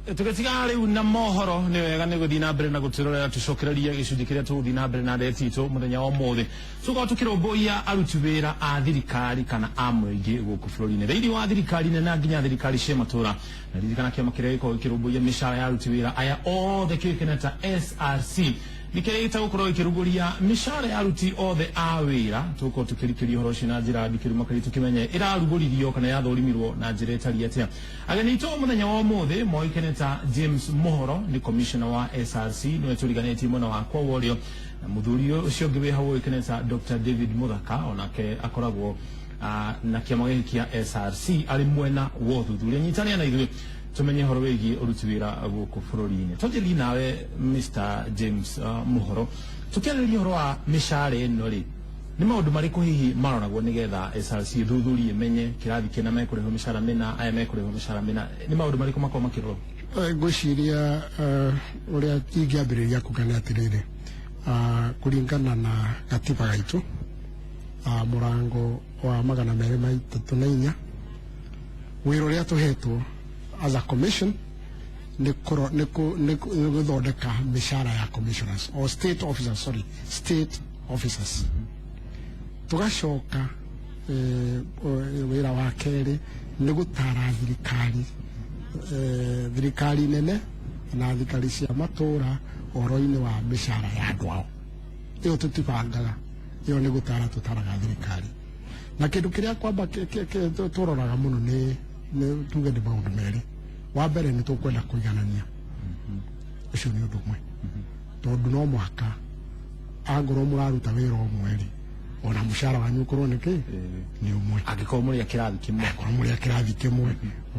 Tũgĩtigana rĩu na mohoro, nĩ wega nĩ gũthiĩ na mbere na gũtwĩrorera. Tũcokererie gĩcunjĩ kĩrĩa tũgũthiĩ na mbere na ndeti itũ mũthenya wa ũmũthĩ. Tũkorwo tũkĩrũmbũiya aruti wĩra a thirikari kana a mũingĩ gũkũ bũrũri-inĩ, thĩinĩ wa thirikari nene na nginya thirikari cia matũra. Na ririkana, kĩama kĩrĩa gĩkoragwo gĩkĩrũmbũiya mĩcara ya aruti wĩra aya othe kĩũĩkaine ta SRC nĩkĩrĩa gĩtagũkorwo gĩkĩrugũria mĩcara ya aruti othe a wĩra. Tũgũkorwo tũkĩrikĩria ũhoro ũcio na njĩra ndikĩru makĩria, tũkĩmenye ĩrarugũririo kana yathũrimirwo na njĩra ĩtariĩ atĩa. Ageni aitũ mũthenya wa ũmũthĩ moĩkaine ta James Mũhoro, nĩ commissioner wa SRC, nĩwe tũriganĩtie mwena wakwa wa ũrĩo, na mũthuri ũcio ũngĩ wĩ hau ũĩkaine ta Dr David Mũthaka, onake akoragwo na kĩama gĩkĩ kĩa SRC arĩ mwena wa ũthuthuria. Nyitanĩra na ithuĩ tũmenye ũhoro wĩgiĩ ũruti wĩra gũkũ bũrũri-inĩ. Twanjĩrĩrie nawe, Mr James Mũhoro, tũkĩarĩrĩria ũhoro wa mĩcara ĩno rĩ, nĩ maũndũ marĩkũ hihi maroragwo nĩgetha SRC ĩthuthurie ĩmenye kĩrathi kĩna mekũrĩhwo mĩcara mĩna, aya mekũrĩhwo mĩcara mĩna? Nĩ maũndũ marĩkũ makoragwo makĩrorwo? Ngwĩciria ũrĩa ingĩambĩrĩria kuga nĩ atĩrĩrĩ, kũringana na gatiba gaitũ, mũrango wa 234, wĩra ũrĩa tũhetwo as a commission nĩ nĩ gũthondeka mĩcara ya commissioners or state officers, sorry, state officers. Tũgacoka wĩra wa kerĩ nĩ gũtara thirikari, thirikari nene na thirikari cia matũra ũhoro-inĩ wa mĩcara ya andũ ao. Ĩyo tũtibangaga, ĩyo nĩ gũtara tũtaraga thirikari. Na kĩndũ kĩrĩa kwamba tũroraga mũno nĩ tuge nĩ maũndũ merĩ. Wa mbere, nĩ tũkwenda kũiganania. Ũcio nĩ ũndũ ũmwe, tondũ no mũhaka angorwo mũraruta wĩra ũmwe rĩ, ona mũcara wanyu ũkorwo nĩ kĩ nĩ ũmwe. Angĩkorwo mũrĩ a kĩrathi kĩmwe. Akorwo mũrĩ a kĩrathi kĩmwe,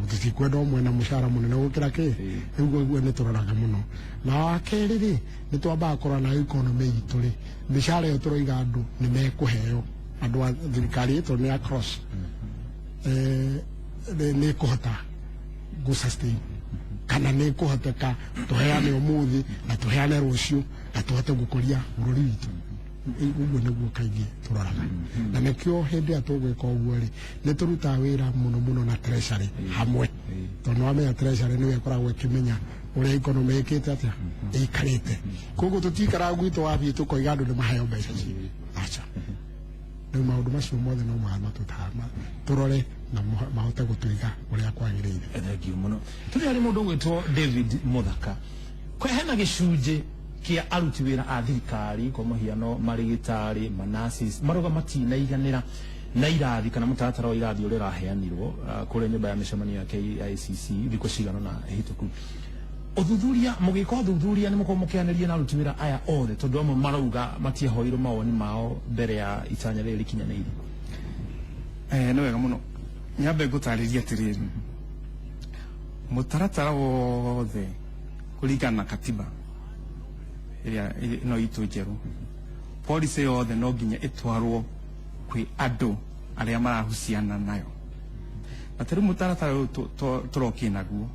tũtikwenda ũmwe na mũcara mũnene gũkĩra kĩ. Rĩu ũguo nĩ tũroraga mũno. Na wa kerĩ rĩ, nĩ twambaga kũrora na economy itũ rĩ, mĩcara ĩyo tũroiga andũ nĩ mekũheo, andũ a thirikari ĩtũ nĩ across, nĩ ĩkũhota gũ sustain kana nĩ ĩkũhoteka tũheane ũmũthĩ na tũheane rũciũ na tũhote gũkũria bũrũri witũ. Ũguo nĩguo kaingĩ tũroraga, na nĩkĩo hĩndĩ ĩrĩa tũgwĩka ũguo rĩ, nĩ tũrutaga wĩra mũno mũno na treasury hamwe, tondũ nĩwamenya treasury nĩwe ĩkoragwo ĩkĩmenya ũrĩa economy ĩkĩte atĩa, ĩikarĩte. Koguo tũtikaraga gwitũ wathiĩ tũkoiga andũ nĩ maheo mbeca ci aca. Rĩu maũndũ macio mothe no mũhaka matũtama tũrore na mahote gũtũiga ũrĩa kwagĩrĩire. Thank you mũno. Tũrĩ harĩ mũndũ ũgwĩtwo David Mũthaka. Hena gĩcunjĩ kĩa aruti wĩra a thirikari, kwa mũhiano marĩgĩtarĩ, manasis, marauga matinaiganĩra na irathi kana mũtaratara wa irathi ũrĩa ũraheanirwo kũrĩa nyũmba ya mĩcemanio ya KICC thikũ cigana na hĩtũku. Ũthuthuria, mũgĩka ũthuthuria, nĩ mũkorwo mũkĩanĩria na aruti wĩra aya othe? Tondũ amwe marauga matiahoirwo mawoni mao mbere ya itanya rĩrĩ rĩkinyanĩire. Nĩ wega mũno. Nyambe ngũtarĩrie atĩrĩrĩ, mũtaratara wothe kũringana na katiba ĩrĩa ĩno itũ njerũ, policy yothe no nginya ĩtwarwo kwĩ andũ arĩa marahuciana nayo. Na tarĩu mũtaratara ũyũ tũrokie naguo,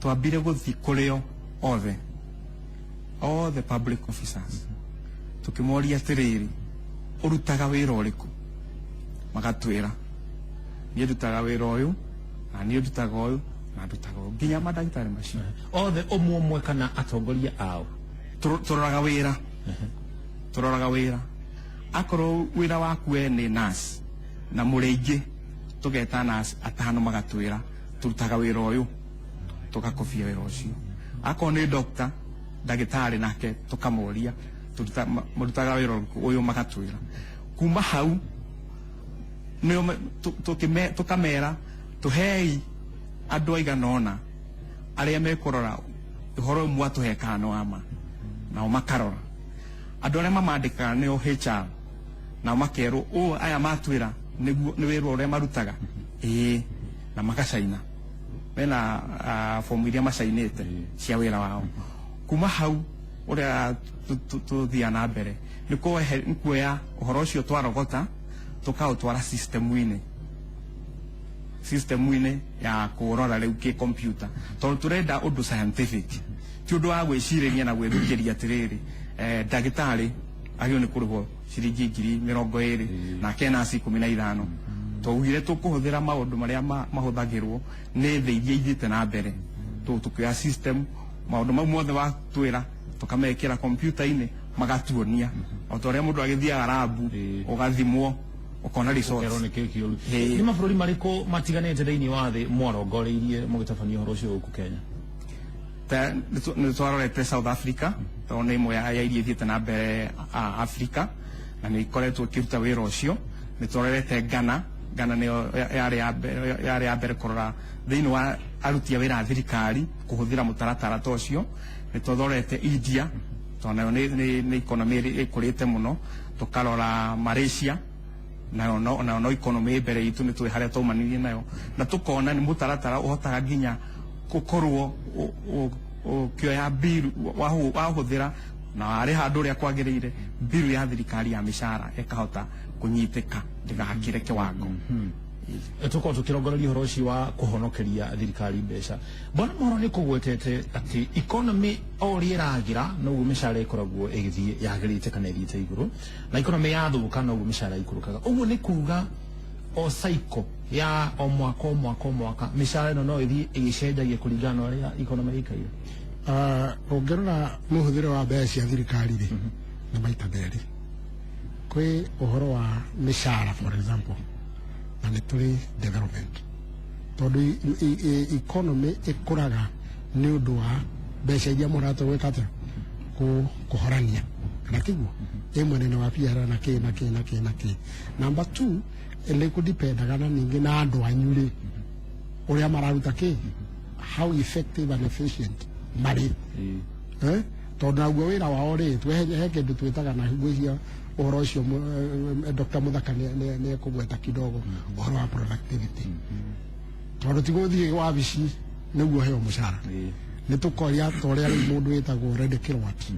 twambire gũthiĩ kũrĩo othe, all the public officers, tukĩmoria atĩrĩrĩ, ũrutaga wĩra ũrĩkũ? Magatwĩra, niĩ ndutaga wĩra ũyũ, na niĩ ndutaga ũyũ, na ndutaga ũyũ, nginya mandagĩtarĩ macio. Othe ũmwe ũmwe kana atongoria ao? Tũroraga wĩra, tũroraga wĩra. Akorwo wĩra waku we nĩ nurse na mũrĩ aingĩ, tũgeta nurse atano, magatwĩra tũrutaga wĩra ũyũ, tũgakobia wĩra ũcio. Akorwo nĩ doctor, ndagĩtarĩ, nake tũkamoria marutaga wĩra ũrĩkũ ũyũ, magatwĩra. Kuma hau nĩo tũkamera tũhei andũ aigana ũna arĩa mekũrora ũhoro ũyũ mwatũhe kana nĩ wa ma. Nao makarora. Andũ arĩa mamandĩkaga nĩo HR, nao makerwo ũũ, aya matwĩra nĩguo nĩ wĩra ũrĩa marutaga, ĩĩ, na magacaina mena fomu iria macainĩte cia wĩra wao. Kuma hau ũrĩa tũthiaga na mbere nĩ kuoya ũhoro ũcio twarogota, tũkaũtwara system-inĩ ya kũrora rĩu kĩ computer, tondũ tũrenda ũndũ scientific, ti ũndũ wa gwĩcirĩria na gwĩthukĩria atĩrĩrĩ, ndagĩtarĩ agĩrĩirwo nĩ kũrĩhwo ciringi 20,000 nake nasi 15. Twaugire tũkũhũthĩra maũndũ marĩa mahũthagĩrwo nĩ thĩ iria ithiĩte na mbere. Tukioya system maundu mau mothe watwira tukamekira kompiuta-inĩ, magatuonia o ta ũrĩa mũndũ agĩthiaga rabu ũgathimwo ũkona results. Kerwo nĩ kĩ kĩũru. Ĩĩ. Nĩ mabũrũri marĩkũ matiganĩte thĩinĩ wa thĩ mwarongoreirie mũgĩtabania ũhoro ũcio gũkũ Kenya? Nĩ twarorete South Africa, tondũ nĩ ĩmwe ya iria ithiĩte na mbere Africa na nĩ ikoretwo ĩkĩruta wĩra ũcio. Nĩ twarorete Ghana. Ghana nĩyo yarĩ ya mbere kũrora thĩinĩ wa aruti a wĩra a thirikari kũhũthĩra mũtaratara ta ũcio. Nĩ twarorete India, tondũ nayo nĩ economy ĩkũrĩte mũno. Tũkarora Malaysia, nayo no economy ĩ mbere itũ, nĩ tũĩ harĩa twaumanirie nayo, na tũkona nĩ mũtaratara ũhotaga nginya gũkorwo ũkĩoya mbiru wahũthĩra na warĩha andũ ũrĩa kwagĩrĩire, mbiru ya thirikari ya mĩcara ĩkahota kũnyitĩka ndĩgakĩre kĩwango. Tukorwo tukirongoreria ũhoro ũcio wa kũhonokeria thirikari mbeca, bwana Mohoro, nĩ kũgwetete atĩ economy o ũrĩa ĩragĩra noguo mĩcara ĩkoragwo ĩgĩthiĩ yagĩrĩte kana ĩthiĩte igũrũ, na economy yathũka noguo mĩcara ĩikũrũkaga. Ũguo nĩ kuga o cycle ya o mwaka o mwaka o mwaka mĩcara ĩno no ĩthiĩ ĩgĩcenjagia kũringana na ũrĩa economy ĩikaire? Ũngĩrora mũhũthĩre wa mbeca cia thirikari rĩ, nĩ maita merĩ. Kwĩ ũhoro wa mĩcara, for example, na nĩ tũrĩ development, tondũ economy ĩkũraga nĩ ũndũ wa mbeca iria mũrahota gwĩka atĩa, kũhorania, kana tiguo, ĩ mwena-inĩ wa biacara na kĩ na kĩ na kĩ na kĩ. Number two, nĩ kũdipendaga na ningĩ na andũ anyu rĩ, ũrĩa mararuta kĩ, how effective and efficient marĩ, eh? Tondũ naguo wĩra wao rĩ, he kĩndũ twĩtaga na ngwĩciria ũhoro ũcio Dr. Muthaka nĩ ekũgweta kidogo ũhoro wa productivity, tondũ ti gũthiĩ wabici nĩguo heo mũcara. Nĩ tũkoria ta ũrĩa rĩu mũndũ wĩtagwo Redi Kilwat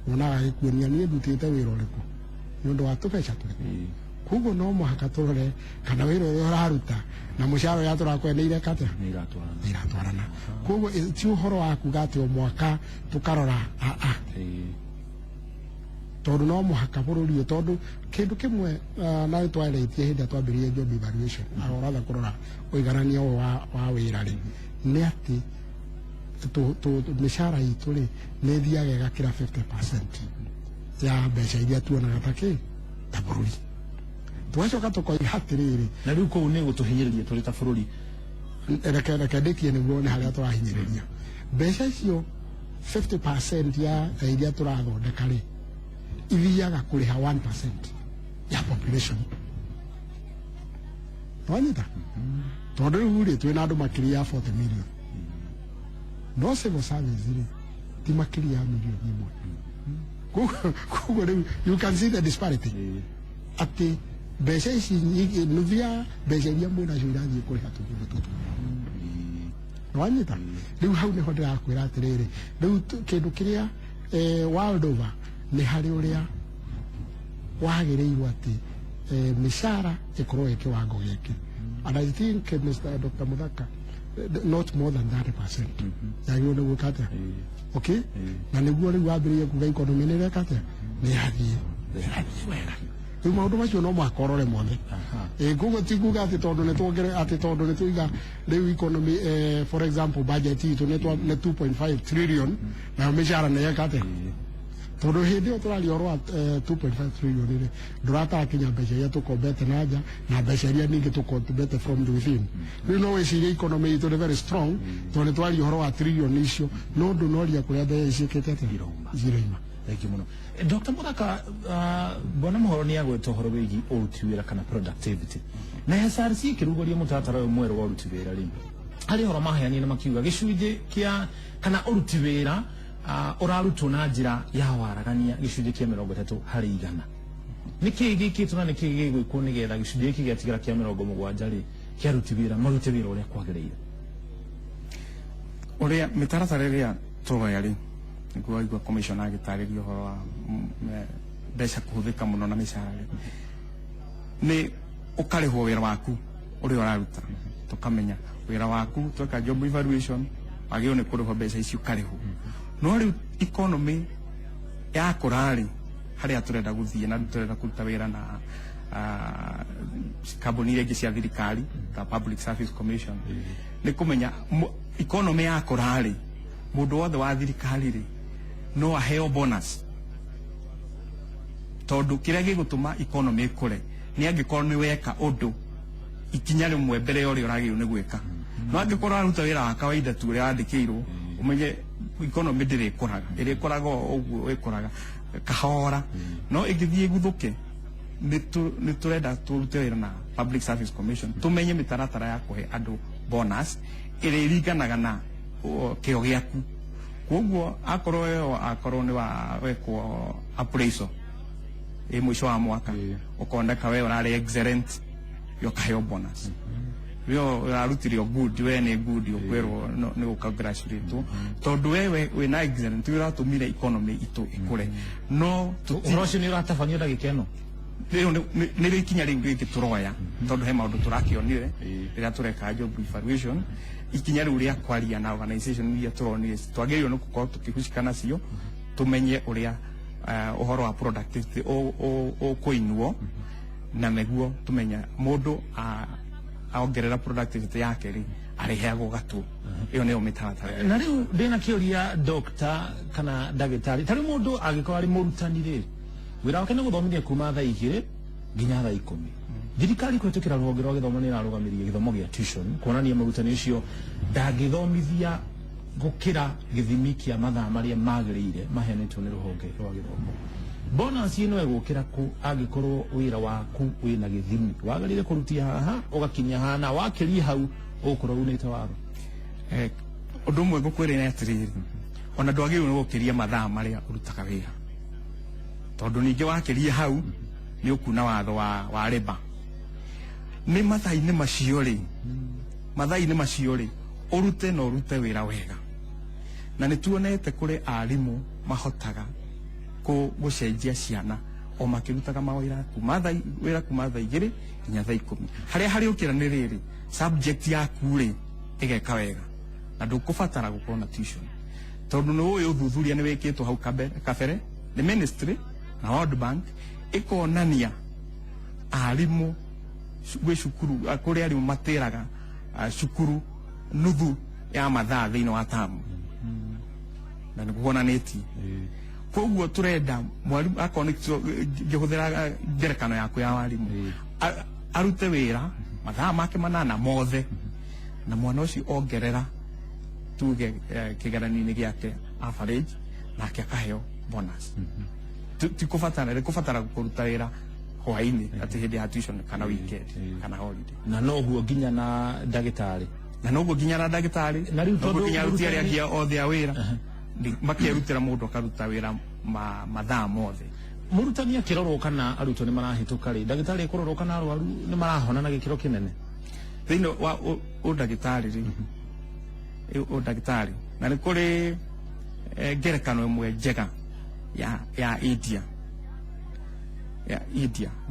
wonaga agĩkuonia niĩ ndutĩte wĩra ũrĩkũ nĩ ũndũ wa tũbeca tũrĩkũ. Koguo no mũhaka tũrore kana wĩra ũrĩa ũraruta na mũcara ũrĩa tũrakũhe nĩ ireka atĩa, nĩ iratwarana. Nĩ iratwarana. Koguo ti ũhoro wa kuga atĩ o mwaka tũkarora aa, tondũ no mũhaka bũrũri ũyũ, tondũ kĩndũ kĩmwe na twarĩtie hĩndĩ ĩrĩa twambĩrĩirie job evaluation, ũratha kũrora ũiganania ũyũ wa wĩra rĩ, nĩ atĩ mĩcara itũ rĩ, nĩ ĩthiaga ĩgakĩra 50% ya mbeca iria tuonaga ta kĩ ta bũrũri. Tũgacoka tũkoiga atĩrĩrĩ, na rĩu kũu nĩ gũtũhinyĩrĩria tũrĩ ta bũrũri. Reke ndĩkie nĩguo nĩ harĩa tũrahinyĩrĩria mbeca icio. 50% ya iria tũrathondeka rĩ, ithiaga kũrĩha 1% ya population. Wanyita? Tondũ rĩu rĩ, twĩna andũ makĩria ya 40 million, no civil service rĩ, ti makĩria ya 1 million. Koguo rĩu you can see the disparity, atĩ mbeca ici nyingĩ, nuthu ya mbeca iria mwĩnacio irathiĩ kũrĩha tũndũ tũtũ. Wanyita? Rĩu hau nĩho ndĩrakwĩra atĩrĩrĩ, rĩu kĩndũ kĩrĩa world over nĩ harĩ ũrĩa wagĩrĩirwo atĩ mĩcara ĩkorwo ĩ kĩwango gĩkĩ, and I think Mr. Dr. Muthaka, not more than 30% yagĩrĩirwo nĩ gwĩka atĩa, okay, na nĩguo rĩu wambĩrĩrie kuga economy nĩ ĩreka atĩa, nĩ yathiĩ wega. Rĩu maũndũ macio no mũhaka ũrore mothe. Ĩ koguo ti kuga atĩ tondũ nĩ tuongere, atĩ tondũ nĩ tuiga rĩu economy, for example, budget itũ nĩ 2.5 trillion, nayo mĩcara nĩ yeka atĩa, tondũ hĩndĩ ĩyo tũraria ũhoro wa 2.5 trillion rĩ, ndũratara kinya mbeca iria tũkombete na nja na mbeca iria ningĩ tũkombete from the within. Rĩu no wĩcirie economy itũ nĩ very strong tondũ nĩ twaria ũhoro wa trillion icio, no ndũnoria kũrĩa mbeca ciĩkĩte atĩa, Irauma. Irauma. Thank you muno. Dr. Muthaka, bwana Muhoro nĩ agweta ũhoro wĩgiĩ ũruti wĩra kana productivity, na SRC ĩkĩrugũria mũtaratara ũyũ mwerũ wa ũruti wĩra rĩ, harĩ ũhoro maheanire na makiuga gĩcunjĩ kĩa kana ũruti wĩra ũrarutwo na njĩra ya waragania gĩcunjĩ kĩa 30%. Nĩ kĩĩ gĩkĩtwo na nĩ kĩĩ gĩgwĩkwo nĩgetha gĩcunjĩ gĩkĩ gĩatigara kĩa 70 rĩ, kĩa aruti wĩra marute wĩra ũrĩa kwagĩrĩire? Ũrĩa mĩtaratara ĩrĩa tũroya rĩ, nĩguo waigua commissioner agĩtarĩria ũhoro wa mbeca kũhũthĩka mũno na mĩcara rĩ, nĩ ũkarĩhwo wĩra waku ũrĩa ũraruta. Tũkamenya wĩra waku, tweka job evaluation, wagĩrĩirwo nĩ kũrĩhwo mbeca ici, ũkarĩhwo. No rĩu economy yakũra rĩ, harĩa tũrenda gũthiĩ na tũrenda kũruta wĩra na kambuni iria ingĩ cia thirikari ta Public Service Commission, nĩ kũmenya Economy yakũra rĩ, mũndũ wothe wa thirikari rĩ no aheo bonus, tondũ kĩrĩa gĩgũtũma economy ĩkũre nĩ angĩkorwo nĩ weka ũndũ ikinya rĩmwe mbere ya ũrĩa ũragĩrĩirwo nĩ gwĩka. No angĩkorwo ũraruta wĩra wa kawaida tu ũrĩa wandĩkĩirwo, ũmenye economy ndĩrĩkũraga, ĩrĩkũraga o ũguo ĩkũraga kahora. No ĩngĩthiĩ ĩguthũke, nĩ tũrenda tũrute wĩra na Public Service Commission, tũmenye mĩtaratara ya kũhe andũ bonus ĩrĩa ĩringanaga na kĩo gĩaku. Koguo akorwo wewe akorwo nĩ wa wekwo appraisal ĩ mũico wa mwaka, ũkoneka we ũrarĩ excellent, we ũkaheo bonus. We ũrarutire o good, we nĩ good, ũkwĩrwo nĩ gũcongratulate tondũ wewe wĩna excellent, we ũratũmire economy itũ ĩkũre. No ũhoro ũcio nĩ ũratabanio ndagĩka ĩno? Rĩu nĩrĩo ikinya rĩu rĩngĩ tũroya, tondũ he maũndũ tũrakĩonire rĩrĩa tũreka job evaluation. Ikinya rĩu rĩa kwaria na organization iria tũronire twagĩrĩirwo nĩ gũkorwo tũkĩhucika nacio, tũmenye ũrĩa ũhoro wa productivity ũkũinwo, na nĩguo tũmenya mũndũ aongerera productivity yake rĩ, arĩheagwo gatu. Ĩyo nĩyo mĩtaratara. Na rĩu ndĩna kĩũria, doctor kana ndagĩtarĩ. Ta rĩu mũndũ angĩkorwo arĩ mũrutani rĩ, wĩra wake nĩ gũthomithia kuma thaa 2 nginya thaa 10. Thirikari kũhĩtũkĩra rũhonge rwa gĩthomo nĩ ĩrarũgamĩrĩire gĩthomo gĩa tuition, kuonania mũrutani ũcio ndangĩthomithia gũkĩra gĩthimi kĩa mathaa marĩa magĩrĩire maheanĩtwo nĩ rũhonge rwa gĩthomo. Bonus ĩno ĩgũkĩra kũ angĩkorwo wĩra waku wĩna gĩthimi wagĩrĩire kũrutia haha ũgakinya haha, na wakĩria hau ũgũkorwo unĩte watho? Ũndũ ũmwe ngũkwĩra nĩ atĩrĩrĩ, ona ndwagĩrĩirwo nĩ gũkĩria mathaa marĩa ũrutaga wĩra, tondũ ningĩ wakĩria hau nĩ ũkuna watho wa rĩba. Nĩ mathaa-inĩ macio rĩ, mathaa-inĩ macio rĩ, ũrute na ũrute wĩra wega. Na nĩ tuonete kũrĩ arimũ mahotaga gũcenjia ciana o makĩrutaga mawĩra kuma thaa wĩra kuma thaa 2 nginya thaa 10. Harĩa harĩũkĩra nĩ rĩrĩ, subject yaku rĩ ĩgeka wega na ndũkũbatara gũkorwo na tuition, tondũ nĩ ũĩ ũthuthuria nĩ wĩkĩtwo hau kabere nĩ ministry na World Bank, ĩkonania arimũ gwĩ cukuru kũrĩ arimũ matĩraga cukuru nuthu ya mathaa thĩinĩ wa tamu, na nĩ kuonanĩtie. Koguo turenda mwarimu akorwo nĩ ngĩhũthĩra ngerekano yaku ya warimu, arute wĩra mathaa make 8 mothe, na mwana ũcio ongerera tuge kĩgeranio-inĩ gĩake average, nake akaheo bonus. Ti kũbatara kũbatara kũruta wĩra hwaĩ-inĩ atĩ hĩndĩ ya tuition kana weekend kana holiday. Na noguo nginya na ndagĩtarĩ? Na noguo nginya na ndagĩtarĩ. Na rĩu noguo tondũ nginya aruti arĩa angĩ othe a wĩra makerutĩra, mũndũ akaruta wĩra mathaa mothe. Mũrutani akĩrorwo kana arutwo nĩ marahĩtũka rĩ, ndagĩtarĩ ekũrorwo kana arwaru nĩ marahona na gĩkĩro kĩnene? Thĩinĩ wa ũndagĩtarĩ rĩ, ũndagĩtarĩ na nĩ kũrĩ ngerekano ĩmwe njega ya India.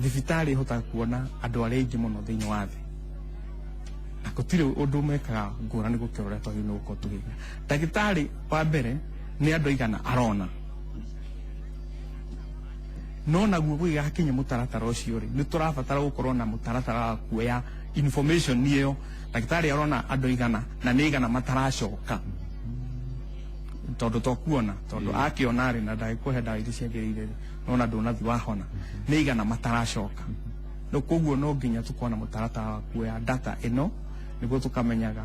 Thibitarĩ ĩhotaga kuona andũ arĩa aingĩ mũno thĩinĩ wa thĩ, na gũtirĩ ũndũ mekaga ngũrani gũkĩra ũrĩa twagĩrĩirwo nĩ gũkorwo tũgĩka. Ndagĩtarĩ wa mbere nĩ andũ aigana arona, no naguo gũgĩgakinya mũtaratara ũcio rĩ, nĩ tũrabatara gũkorwo na mũtaratara wa kuoya information ĩyo. Ndagĩtarĩ arona andũ aigana na nĩ aigana mataracoka, tondũ to kuona, tondũ akĩona rĩ na ndagĩkũhe ndawa iria ciagĩrĩire rĩ, nona ndũnathi wahona, nĩ aigana mataracoka. No koguo no nginya tũkorwo na mũtaratara wa kuoya data ĩno, nĩguo tũkamenyaga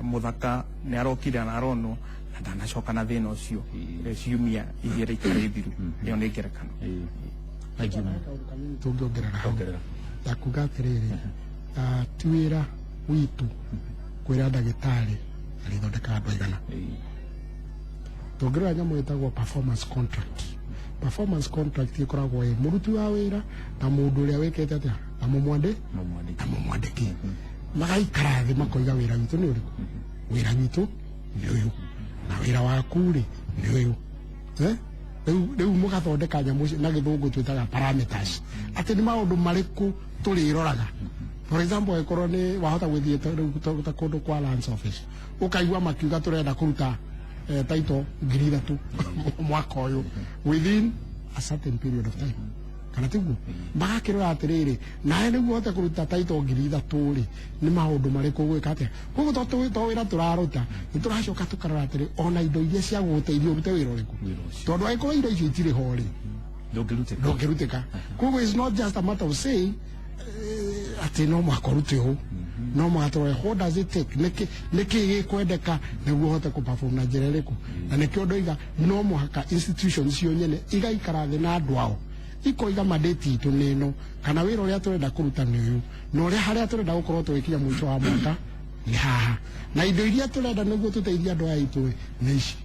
mũthaka nĩ arokire na aronwo na ndanacoka na thĩna ũcio ciumia 2 itarĩ thiru. Ĩyo nĩ ngerekano. Thank you. Tũngĩongerera hau. Ongerera. Ya kuga atĩrĩrĩ, ti wĩra witũ kwĩra ndagĩtarĩ arĩthondeka andũ aigana. Tũngĩrora nyamũ ĩtagwo performance contract. Performance contract ĩkoragwo ĩ mũruti wa wĩra na mũndũ ũrĩa wĩkĩte atĩa na mũmwandĩ Mũmwandĩki. Na mũmwandĩki magaikara thĩ makoiga, wĩra witũ nĩ ũrĩkũ? Wĩra witũ nĩ ũyũ, na wĩra waku rĩ nĩ ũyũ. Eh? Rĩu mũgathondeka nyamũ ici na gĩthũngũ twĩtaga parameters, atĩ nĩ maũndũ marĩkũ tũrĩroraga. For example, angĩkorwo nĩ wahota gũthiĩ rĩu ta kũndũ kwa lands office, ũkaigua makiuga tũrenda kũruta title 3,000 mwaka ũyũ within a certain period of time. Kana tiguo magakĩrora atĩrĩrĩ, nawe nĩguo ũhote kũruta taito 3,000 rĩ, nĩ maũndũ marĩkũ ũgwĩka atĩa? Koguo to wĩra tũraruta, nĩ tũracoka tũkarora atĩrĩ, ona indo iria cia gũgũteithia ũrute wĩra ũrĩkũ, tondũ angĩkorwo indo icio itirĩ ho rĩ, ndũngĩrutĩka. Ndũngĩrutĩka. Koguo it's not just a matter of saying atĩ no mũhaka ũrute ũũ, no mũhaka tũrore what does it take, nĩkĩ gĩkwendeka nĩguo ũhote kũ-perform na njĩra ĩrĩkũ. Na nĩkĩo ndoiga no mũhaka institutions cio nyene igaikara thĩ na andũ ao, ikoiga mandate itũ nĩ ĩno, kana wĩra ũrĩa tũrenda kũruta nĩ ũyũ, na ũrĩa harĩa tũrenda gũkorwo tũgĩkinya mũico wa mwaka nĩ haha, na indo iria tũrenda nĩguo tũteithie andũ aya aitũ nĩ ici,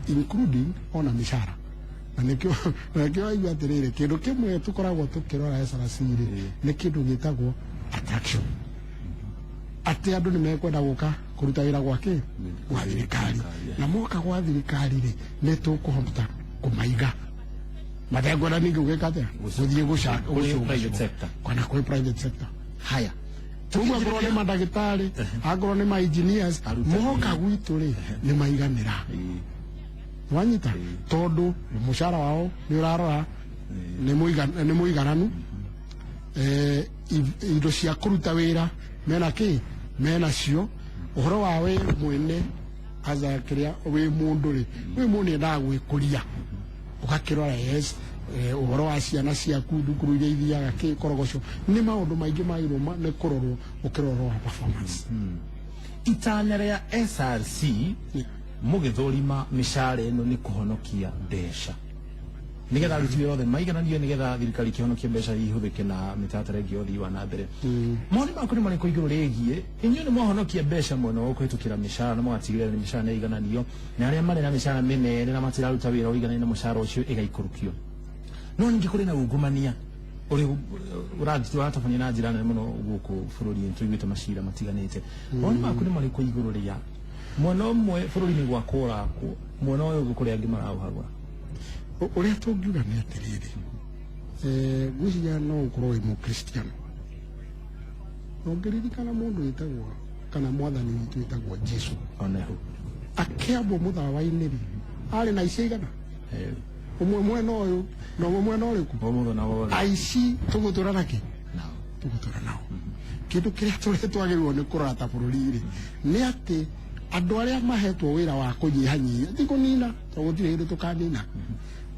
including ona mĩcara. Na nĩkĩo waigua atĩrĩrĩ, kĩndũ kĩmwe tũkoragwo tũkĩrora SRC rĩ, nĩ kĩndũ gĩtagwo attraction, atĩ andũ nĩ mekwenda gũka kũruta wĩra gwake gwa thirikari, na moka gwa thirikari rĩ, nĩ tũkũhota kũmaiga matekwenda ningĩ gwĩka atĩa, gũthiĩ kũrĩ private sector. Kana kũrĩ private sector. Haya. Koguo akorwo nĩ mandagĩtarĩ, akorwo nĩ ma engineers, Arutani. Moka gwitũ rĩ, nĩ maiganĩra. Wanyita, tondũ mũcara wao nĩ ũrarora nĩ mũigananu, indo cia kũruta wĩra mena kĩ mena cio, ũhoro wa we mwene aza kĩrĩa wĩ mũndũ rĩ, wĩ mũndũ nĩendaga gwĩkũria, ũgakĩrora yes, ũhoro wa ciana ciaku thukuru iria ithiaga kĩ korogoco, nĩ maũndũ maingĩ magĩrĩirwo nĩ kũrorwo ũkĩrorwo wa performance. Itanya rĩa SRC mũgĩthũrima mĩcara ĩno nĩ kũhonokia mbeca nigetha aruti wĩra othe maigananio, nigetha thirikari ĩkĩhonokie mbeca ihũthĩke na mĩtaratara ĩngĩ ya ũthii wa na mbere. Mawoni maku nĩ marĩkũ igũrũ rĩgiĩ inyuĩ nĩ mwahonokia mbeca mwena wa kũhĩtũkĩra mĩcara na mũgatigĩrĩra nĩ mĩcara nĩ ĩigananio, na arĩa marĩ na mĩcara mĩnene na matiraruta wĩra ũiganaine na mũcara ũcio ĩgaikũrũkio, no ningĩ kũrĩ na ungumania ũrĩ ũratabania na njĩra nene mũno gũkũ bũrũri-inĩ, tũiguĩte macira matiganĩte. Mawoni maku nĩ marĩkũ igũrũ rĩa mwena ũmwe bũrũri-inĩ gwakwo ũrakwo, mwena ũyũ ũngĩ kũrĩ angĩ maraũhagũra? Ũrĩa tũngiuga nĩ atĩrĩrĩ, ngwĩciria no ũkorwo wĩ mũkristiano na ũngĩririkana mũndũ wĩtagwo kana mwathani witũ wĩtagwo Jesu onehu akĩambwo mũtharaba-inĩ rĩ, arĩ na aici aigana? Ũmwe mwena ũyũ na ũmwe mwena ũrĩkũ? Ũmũthĩ na wothe. Aici tũgũtũra nakĩ? Nao. Tũgũtũra nao. Kĩndũ kĩrĩa tũrĩa twagĩrĩirwo nĩ kũrora ta bũrũri rĩ, nĩ atĩ andũ arĩa mahetwo wĩra wa kũnyihanyihia, ti kũnina, tondũ gũtirĩ hĩndĩ tũkanina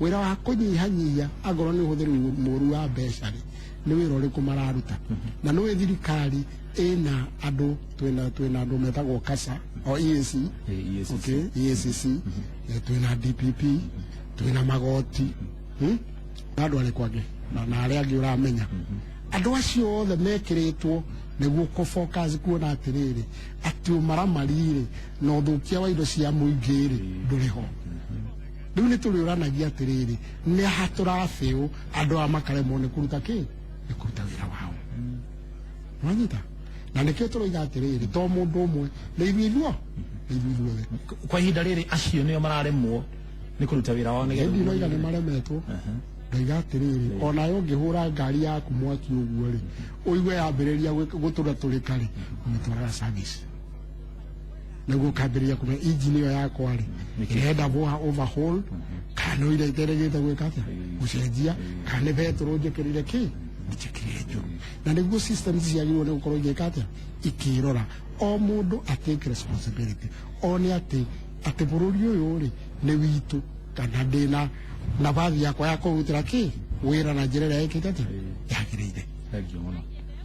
wĩra wa kũnyihanyihia angorwo nĩ ũhũthĩri mũru wa mbeca rĩ, nĩ wĩra ũrĩkũ mararuta? Na nĩ thirikari ĩna andũ, twĩna andũ metagwo CASA o EAC. EACC. Okay, EACC, twĩna DPP, twĩna magoti, Na andũ arĩkũ angĩ na arĩa angĩ ũramenya, andũ acio othe mekĩrĩtwo nĩguo kũ focus kuona atĩrĩrĩ, atĩ ũmaramari rĩ na ũthũkia wa indo cia mũingĩ rĩ ndũrĩ ho. Rĩu nĩ tũrĩũranagia atĩrĩrĩ, nĩ ha tũrabĩũ andũ aya makaremwo nĩ kũruta kĩ, nĩ kũruta wĩra wao? Wanyita, na nĩkĩo tũroiga atĩrĩrĩ, to mũndũ ũmwe, nĩ ithuĩ ithuo, nĩ ithuĩ ithuothe. Kwa ihinda rĩrĩ acio nĩo mararemwo nĩ kũruta wĩra wao nĩgetha Ĩndi noiga nĩ maremetwo, ndoiga atĩrĩrĩ, onawe ũngĩhũra ngari yaku mwaki ũguo rĩ, ũigue yambĩrĩria gũtũratũrĩka rĩ, ũmĩtwaraga service nĩguo ũkambĩrĩria kũmenya engine ĩyo yakwa rĩ ĩrenda overhaul, kana no ira iteregete gwĩka atĩa, gũcenjia, kana nĩ betũrũ njĩkĩrire kĩ njĩkĩrire njũru. Na nĩguo systems ciagĩrĩirwo nĩ gũkorwo igĩka atĩa, ikĩrora o mũndũ atake responsibility, one atĩ bũrũri ũyũ rĩ nĩ witũ, kana ndĩna nabathi yakwa ya kũrutĩra kĩ wĩra na njĩra ĩrĩa ĩkĩte atĩa yagĩrĩire. Thank you mũno,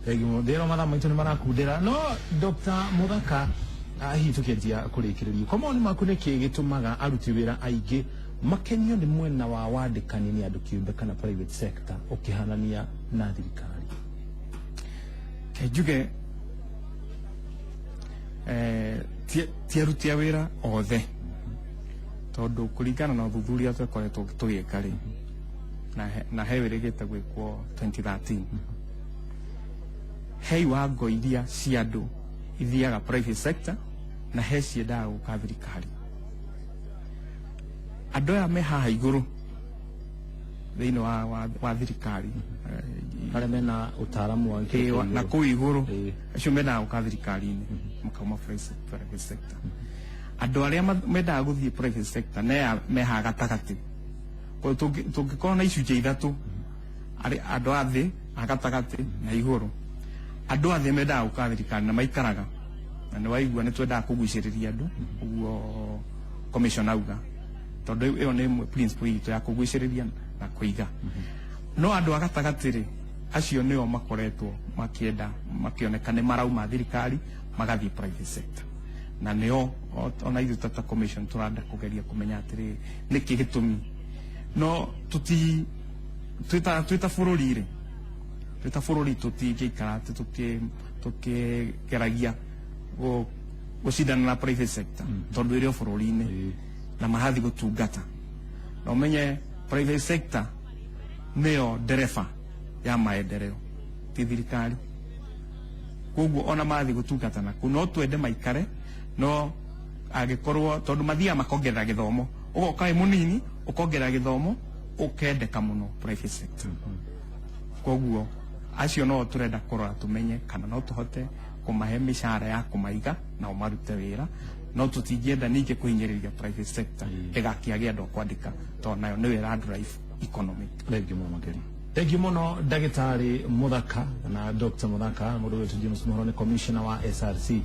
thank you mũno. Ndĩrona mathaa maitũ nĩ marakundĩra, no Dr. Muthaka, hihi tũkĩanjia kũrĩkĩrĩria, kwa mawoni maku nĩ kĩĩ gĩtũmaga aruti wĩra aingĩ makenio nĩ mwena wa wandĩkani nĩ andũ kĩũmbe kana private sector ũkĩhanania na thirikari? Njuge ti aruti a wĩra othe, tondũ kũringana na ũthuthuria twekoretwo tũgĩka rĩ, na he wĩrĩgĩte gwĩkwo 2013, he iwango iria cia andũ ithiaga private sector na he ciendaga gũka thirikari. Andũ aya me haha igũrũ thĩinĩ wa thirikari, arĩa mena ũtaaramu wa gĩkĩro kĩa na igũrũ. Kũu igũrũ, acio mendaga gũka thirikari-inĩ makauma private sector. Andũ arĩa mendaga gũthiĩ private sector nea me haha gatagatĩ. Koguo tũngĩkorwo na icunjĩ ithatũ. Arĩ andũ a thĩ, a gatagatĩ na igũrũ. Andũ a thĩ mendaga gũka thirikari na maikaraga, na nĩ waigua nĩ twendaga kũgucĩrĩria andũ ũguo commission auga, tondũ ĩyo nĩ ĩmwe principle itũ ya kũgucĩrĩria na kũiga. No andũ a gatagatĩ rĩ, acio nĩo makoretwo makĩenda, makĩoneka nĩ marauma thirikari magathiĩ private sector, na nĩo ona ithuĩ ta commission tũrenda kũgeria kũmenya atĩrĩrĩ, nĩkĩ gĩtũmi. No tuti twĩta bũrũri rĩ, twĩta bũrũri tũtingĩikara atĩ tũkĩgeragia gũcindana na private sector, tondũ ĩrĩ o bũrũri-inĩ na marathiĩ gũtungata. Na ũmenye private sector nĩyo ndereba ya maendeleo, ti thirikari. Koguo ona mathiĩ gũtungata nakuo, no twende maikare, no angĩkorwo tondũ mathiaga makongerera gĩthomo, ũgoka wĩ mũnini ũkongerera gĩthomo, ũkendeka mũno private sector. Koguo acio no tũrenda kũrora tũmenye kana no tũhote kũmahe mĩcara ya kũmaiga nao marute wĩra. No tũtingĩenda ningĩ kũhinyĩrĩria private sector ndĩgakĩage andũ a kwandĩka, tondũ nayo nĩyo ĩra drive economy. Thengiũ mũno makĩria, thengiũ mũno ndagĩtarĩ Muthaka na Dr. Muthaka. Mũndũ witũ James Muhoro nĩ commissioner wa SRC.